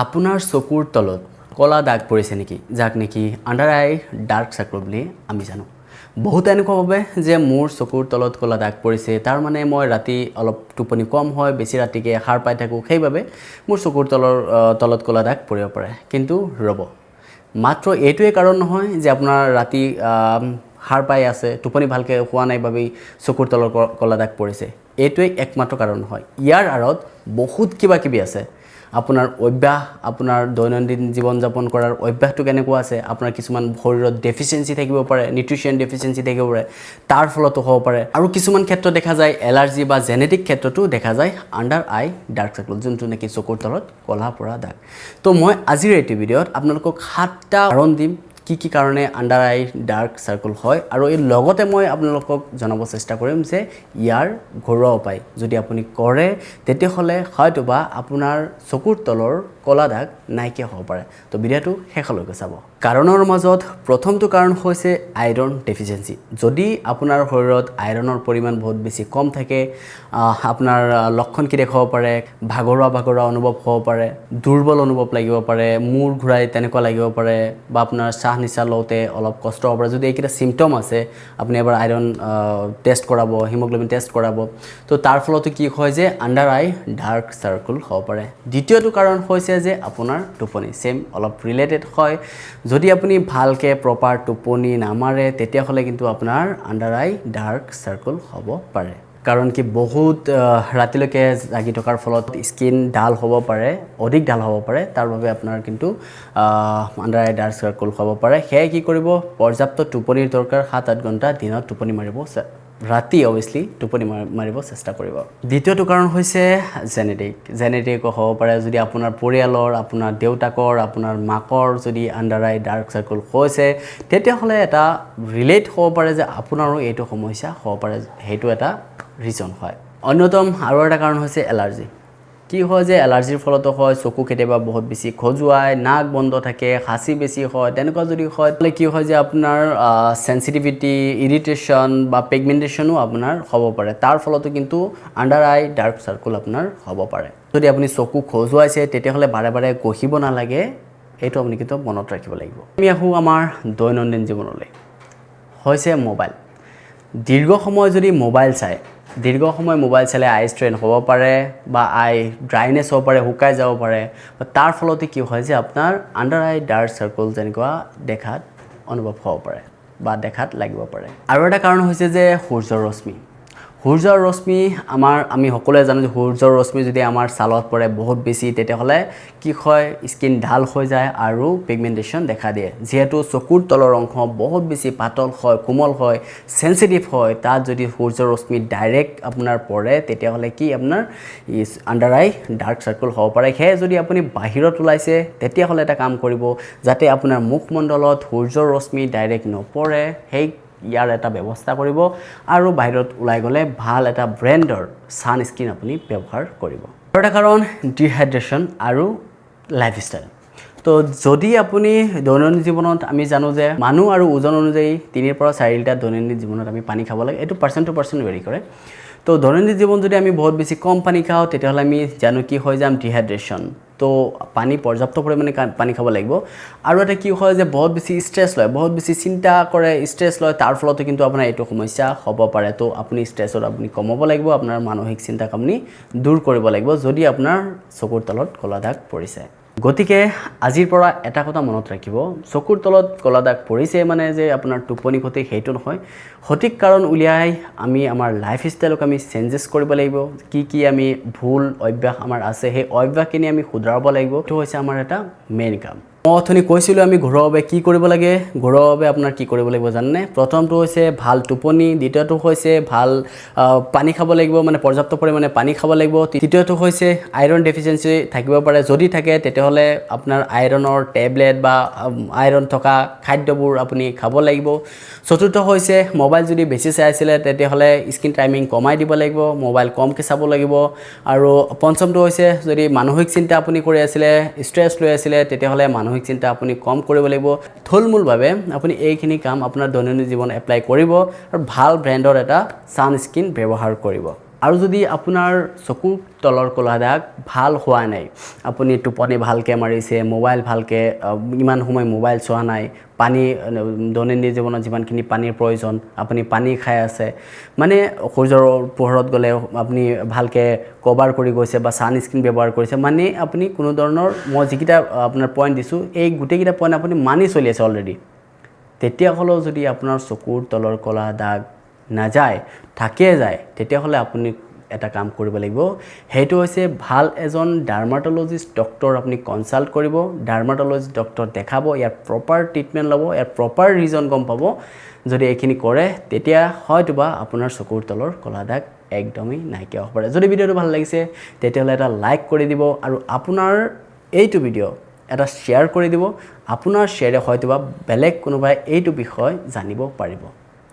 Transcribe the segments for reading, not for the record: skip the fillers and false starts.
আপোনাৰ চকুৰ তলত ক'লা দাগ পৰিছে নেকি, যাক নেকি আণ্ডাৰ আই ডাৰ্ক চাৰ্কল বুলি আমি জানো? বহুতে এনেকুৱা ভাবে যে মোৰ চকুৰ তলত ক'লা দাগ পৰিছে, তাৰ মানে মই ৰাতি অলপ টোপনি কম হয়, বেছি ৰাতিকে সাৰ পাই থাকোঁ, সেইবাবে মোৰ চকুৰ তলত ক'লা দাগ পৰিব পাৰে। কিন্তু ৰ'ব, মাত্ৰ এইটোৱে কাৰণ নহয় যে আপোনাৰ ৰাতি সাৰ পাই আছে, টোপনি ভালকৈ হোৱা নাই বাবেই চকুৰ তলৰ ক'লা দাগ পৰিছে। এইটোৱেই একমাত্ৰ কাৰণ নহয়। ইয়াৰ আঁৰত বহুত কিবা কিবি আছে। আপোনাৰ অভ্যাস, আপোনাৰ দৈনন্দিন জীৱন যাপন কৰাৰ অভ্যাসটো কেনেকুৱা আছে, আপোনাৰ কিছুমান শৰীৰত ডেফিচিয়েঞ্চি থাকিব পাৰে, নিউট্ৰিশ্যন ডেফিচিয়েঞ্চি থাকিব পাৰে, তাৰ ফলতো হ'ব পাৰে। আৰু কিছুমান ক্ষেত্ৰত দেখা যায় এলাৰ্জি বা জেনেটিক ক্ষেত্ৰতো দেখা যায় আণ্ডাৰ আই ডাৰ্ক চাৰ্কল, যোনটো নেকি চকুৰ তলত ক'লা পৰা দাগ। তো মই আজিৰ এইটো ভিডিঅ'ত আপোনালোকক সাতটা কাৰণ দিম, কি কি কাৰণে আণ্ডাৰ আই ডাৰ্ক চাৰ্কল হয়, আৰু এই লগতে মই আপোনালোকক জনাব চেষ্টা কৰিম যে ইয়াৰ ঘৰুৱা উপায় যদি আপুনি কৰে, তেতিয়াহ'লে হয়তোবা আপোনাৰ চকুৰ তলৰ ক'লা দাগ নাইকিয়া হ'ব পাৰে। তো ভিডিঅ'টো শেষলৈকে চাব। কাৰণৰ মাজত প্ৰথমটো কাৰণ হৈছে আইৰণ ডেফিচিয়েঞ্চি। যদি আপোনাৰ শৰীৰত আইৰণৰ পৰিমাণ বহুত বেছি কম থাকে, আপোনাৰ লক্ষণ কি দেখুৱাব পাৰে? ভাগৰুৱা ভাগৰুৱা অনুভৱ হ'ব পাৰে, দুৰ্বল অনুভৱ লাগিব পাৰে, মূৰ ঘূৰাই তেনেকুৱা লাগিব পাৰে, বা আপোনাৰ শ্বাস নিশ্বাস লওঁতে অলপ কষ্ট হ'ব পাৰে। যদি এইকেইটা চিমটম আছে, আপুনি এবাৰ আইৰণ টেষ্ট কৰাব, হিমগ্ল'বিন টেষ্ট কৰাব। তো তাৰ ফলতো কি হয় যে আণ্ডাৰ আই ডাৰ্ক চাৰ্কল হ'ব পাৰে। দ্বিতীয়টো কাৰণ হৈছে যে আপোনাৰ টোপনি, ছেইম অলপ ৰিলেটেড হয়। যদি আপুনি ভালকৈ প্ৰপাৰ টোপনি নামাৰে, তেতিয়াহ'লে কিন্তু আপোনাৰ আণ্ডাৰ আই ডাৰ্ক চাৰ্কল হ'ব পাৰে। কাৰণ কি বহুত ৰাতিলৈকে জাগি থকাৰ ফলত স্কিন ডাল হ'ব পাৰে, অধিক ডাল হ'ব পাৰে। তাৰ বাবে আপোনাৰ কিন্তু আণ্ডাৰ আই ডাৰ্ক চাৰ্কল হ'ব পাৰে। সেয়ে কি কৰিব? পৰ্যাপ্ত টোপনিৰ দৰকাৰ। 7-8 ঘণ্টা দিনত টোপনি মাৰিব, ৰাতি অভিয়াছলি টোপনি মাৰিব চেষ্টা কৰিব। দ্বিতীয়টো কাৰণ হৈছে জেনেটিক। জেনেটিকো হ'ব পাৰে। যদি আপোনাৰ পৰিয়ালৰ, আপোনাৰ দেউতাকৰ, আপোনাৰ মাকৰ যদি আণ্ডাৰ আই ডাৰ্ক চাৰ্কল হৈছে, তেতিয়াহ'লে এটা ৰিলেট হ'ব পাৰে যে আপোনাৰো এইটো সমস্যা হ'ব পাৰে। সেইটো এটা ৰিজন হয়। অন্যতম আৰু এটা কাৰণ হৈছে এলাৰ্জি। কি হয় যে এলাৰ্জিৰ ফলতো হয়, চকু কেতিয়াবা বহুত বেছি খজুৱাই, নাক বন্ধ থাকে, হাঁচি বেছি হয়। তেনেকুৱা যদি হয়, তেতিয়াহ'লে কি হয় যে আপোনাৰ চেঞ্চিটিভিটি, ইৰিটেশ্যন বা পিগমেণ্টেশ্যনো আপোনাৰ হ'ব পাৰে। তাৰ ফলতো কিন্তু আণ্ডাৰ আই ডাৰ্ক চাৰ্কল আপোনাৰ হ'ব পাৰে। যদি আপুনি চকু খজুৱাইছে, তেতিয়াহ'লে বাৰে বাৰে ঘঁহিব নালাগে। এইটো আপুনি কিন্তু মনত ৰাখিব লাগিব। আমি আহোঁ আমাৰ দৈনন্দিন জীৱনলৈ। হৈছে মোবাইল। দীৰ্ঘ সময় যদি মোবাইল চায়, দীৰ্ঘ সময় মোবাইল চালে আই ষ্ট্ৰেইন হ'ব পাৰে বা আই ড্ৰাইনেছ হ'ব পাৰে, শুকাই যাব পাৰে। বা তাৰ ফলতে কি হয় যে আপোনাৰ আণ্ডাৰ আই ডাৰ্ক চাৰ্কল যেনেকুৱা দেখাত অনুভৱ হ'ব পাৰে বা দেখাত লাগিব পাৰে। আৰু এটা কাৰণ হৈছে যে সূৰ্যৰ ৰশ্মি। সূৰ্যৰ ৰশ্মি আমাৰ, আমি সকলোৱে জানো যে সূৰ্যৰ ৰশ্মি যদি আমাৰ ছালত পৰে বহুত বেছি, তেতিয়াহ'লে কি হয়? স্কিন ডাল হৈ যায় আৰু পিগমেণ্টেশ্যন দেখা দিয়ে। যিহেতু চকুৰ তলৰ অংশ বহুত বেছি পাতল হয়, কোমল হয়, চেঞ্চিটিভ হয়, তাত যদি সূৰ্যৰ ৰশ্মি ডাইৰেক্ট আপোনাৰ পৰে, তেতিয়াহ'লে কি আপোনাৰ আণ্ডাৰ আই ডাৰ্ক চাৰ্কল হ'ব পাৰে। সেয়ে যদি আপুনি বাহিৰত ওলাইছে, তেতিয়াহ'লে এটা কাম কৰিব, যাতে আপোনাৰ মুখমণ্ডলত সূৰ্যৰ ৰশ্মি ডাইৰেক্ট নপৰে, সেই ইয়াৰ এটা ব্যৱস্থা কৰিব আৰু বাহিৰত ওলাই গ'লে ভাল এটা ব্ৰেণ্ডৰ ছানস্ক্ৰীণ আপুনি ব্যৱহাৰ কৰিব। আৰু এটা কাৰণ ডিহাইড্ৰেশ্যন আৰু লাইফষ্টাইল। তো যদি আপুনি দৈনন্দিন জীৱনত, আমি জানো যে মানুহ আৰু ওজন অনুযায়ী 3ৰ পৰা 4 লিটাৰ দৈনন্দিন জীৱনত আমি পানী খাব লাগে। এইটো পাৰ্চন টু পাৰ্চন ভেৰি কৰে। তো দৈনন্দিন জীৱন যদি আমি বহুত বেছি কম পানী খাওঁ, তেতিয়াহ'লে আমি জানো কি হৈ যাম? ডিহাইড্ৰেশ্যন। তো পানী পৰ্যাপ্ত পৰিমাণে পানী খাব লাগিব। আৰু এটা কি হয় যে বহুত বেছি ষ্ট্ৰেছ লয়, বহুত বেছি চিন্তা কৰে, ষ্ট্ৰেছ লয়, তাৰ ফলতো কিন্তু আপোনাৰ এইটো সমস্যা হ'ব পাৰে। তো আপুনি ষ্ট্ৰেছত আপুনি কমাব লাগিব, আপোনাৰ মানসিক চিন্তাক আপুনি দূৰ কৰিব লাগিব, যদি আপোনাৰ চকুৰ তলত ক'লা দাগ পৰিছে। গতিকে আজিৰ পৰা এটা কথা মনত ৰাখিব, চকুৰ তলত ক'লা দাগ পৰিছে মানে যে আপোনাৰ টোপনি ক্ষতি, সেইটো নহয়। সঠিক কাৰণ উলিয়াই আমি আমাৰ লাইফষ্টাইলক আমি চেঞ্জেছ কৰিব লাগিব। কি কি আমি ভুল অভ্যাস আমাৰ আছে, সেই অভ্যাসখিনি আমি শুধৰাব লাগিব। এইটো হৈছে আমাৰ এটা মেইন কাম। মই অথনি কৈছিলোঁ আমি ঘৰুৱাভাৱে কি কৰিব লাগে। ঘৰুৱাভাৱে আপোনাৰ কি কৰিব লাগিব জানেনে? প্ৰথমটো হৈছে ভাল টোপনি, দ্বিতীয়টো হৈছে ভাল পানী খাব লাগিব, মানে পৰ্যাপ্ত পৰিমাণে পানী খাব লাগিব। তৃতীয়টো হৈছে আইৰণ ডেফিচিয়েঞ্চি থাকিব পাৰে। যদি থাকে, তেতিয়াহ'লে আপোনাৰ আইৰণৰ টেবলেট বা আইৰণ থকা খাদ্যবোৰ আপুনি খাব লাগিব। চতুৰ্থ হৈছে মোবাইল যদি বেছি চাই আছিলে, তেতিয়াহ'লে স্ক্ৰীণ টাইমিং কমাই দিব লাগিব, মোবাইল কমকৈ চাব লাগিব। আৰু পঞ্চমটো হৈছে যদি মানসিক চিন্তা আপুনি কৰি আছিলে, ষ্ট্ৰেছ লৈ আছিলে, তেতিয়াহ'লে মানসিক চিন্তা আপুনি কম কৰিব লাগিব। থুলমূলভাৱে আপুনি এইখিনি কাম আপোনাৰ দৈনন্দিন জীৱন এপ্লাই কৰিব আৰু ভাল ব্ৰেণ্ডৰ এটা ছানস্ক্ৰীণ ব্যৱহাৰ কৰিব। আৰু যদি আপোনাৰ চকুৰ তলৰ ক'লা দাগ ভাল হোৱা নাই, আপুনি টোপনি ভালকৈ মাৰিছে, মোবাইল ভালকৈ ইমান সময় মোবাইল চোৱা নাই, পানী দৈনন্দিন জীৱনত যিমানখিনি পানীৰ প্ৰয়োজন আপুনি পানী খাই আছে, মানে সূৰ্যৰ পোহৰত গ'লে আপুনি ভালকৈ কভাৰ কৰি গৈছে বা ছানস্ক্ৰীণ ব্যৱহাৰ কৰিছে, মানে আপুনি কোনো ধৰণৰ মই যিকেইটা আপোনাৰ পইণ্ট দিছোঁ এই গোটেইকেইটা পইণ্ট আপুনি মানি চলি আছে অলৰেডি, তেতিয়াহ'লেও যদি আপোনাৰ চকুৰ তলৰ ক'লা দাগ নাযায়, থাকিয়ে যায়, তেতিয়াহ'লে আপুনি এটা কাম কৰিব লাগিব। সেইটো হৈছে ভাল এজন ডাৰ্মাটলজিষ্ট ডক্টৰ আপুনি কনচাল্ট কৰিব, ডাৰ্মাটলজিষ্ট ডক্টৰ দেখাব, ইয়াৰ প্ৰপাৰ ট্ৰিটমেণ্ট ল'ব, ইয়াৰ প্ৰপাৰ ৰিজন গম পাব। যদি এইখিনি কৰে তেতিয়া হয়তোবা আপোনাৰ চকুৰ তলৰ ক'লা দাগ একদমেই নাইকিয়া হ'ব পাৰে। যদি ভিডিঅ'টো ভাল লাগিছে তেতিয়াহ'লে এটা লাইক কৰি দিব আৰু আপোনাৰ এইটো ভিডিঅ' এটা শ্বেয়াৰ কৰি দিব। আপোনাৰ শ্বেয়াৰে হয়তোবা বেলেগ কোনোবাই এইটো বিষয় জানিব পাৰিব।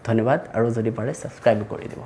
ধন্যবাদ, আৰু যদি পাৰে ছাবস্ক্ৰাইব কৰি দিব।